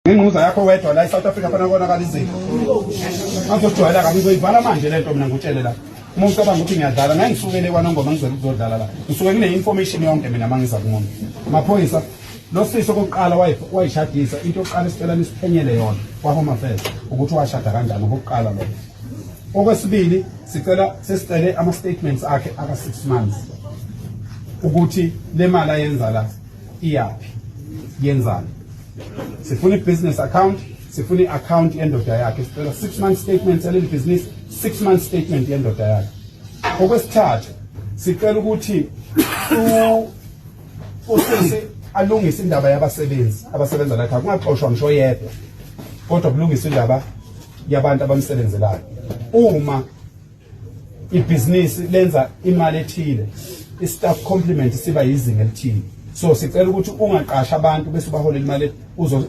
Ngingquza yakho wedwa la eSouth Africa fana konakala izinto. Ngazojwayela kabi ngizoyivala manje lento mina ngikutshele la. Uma ucabanga ukuthi ngiyadlala ngeke ngisukele kwaNongoma ngizele ukuzodlala la. Ngisuke ngine information yonke mina mangiza kumuntu. Maphoyisa lo sisi okokuqala wayishadisa into yokuqala esicela nisiphenyele yona kwa Home Affairs ukuthi washada kanjani okokuqala lokho. Okwesibili sicela sesicele ama statements akhe aka 6 months ukuthi le mali ayenza la iyaphi yenzani. Sifuna i-business account, sifuna i-account yendoda yakhe. Sicela 6 month statement yaleli business, 6 month statement yendoda yakhe. Okwesithathu sicela ukuthi usisi alungise indaba yabasebenzi abasebenza la ekhaya, kungaxoshwa ngisho yedwa, kodwa kulungiswe indaba yabantu abamsebenzelayo. Uma ibhizinisi lenza imali ethile, i-staff complement siba yizinga elithile. So sicela ukuthi ungaqashi abantu bese ubaholela imali,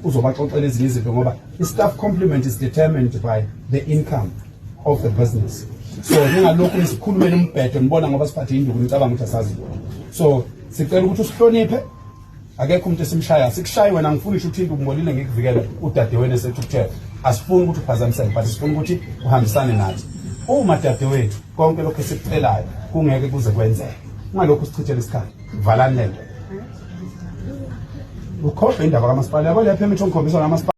uzobaxoxela ezinye izinto, ngoba i-staff complement is determined by the income of the business. So ningalokhu nisikhulumela umbhedo, nibona ngoba siphathe induku nicabanga ukuthi asazi lutho. So sicela ukuthi usihloniphe, akekho umuntu esimshaya, sikushaye wena. Ngifuna isho uthinta umbonile, ngikuvikele udadewenu esethukuthele. Asifuni ukuthi uphazamiseke, but sifuna ukuthi uhambisane nathi. Uma dadewethu konke lokhu esikucelayo kungeke kuze kwenzeke, ungalokhu sichithele isikhathi, valani lento, ukhohlwe indaba kamasipala yabo, le permit ongikhombisa ngamasipala.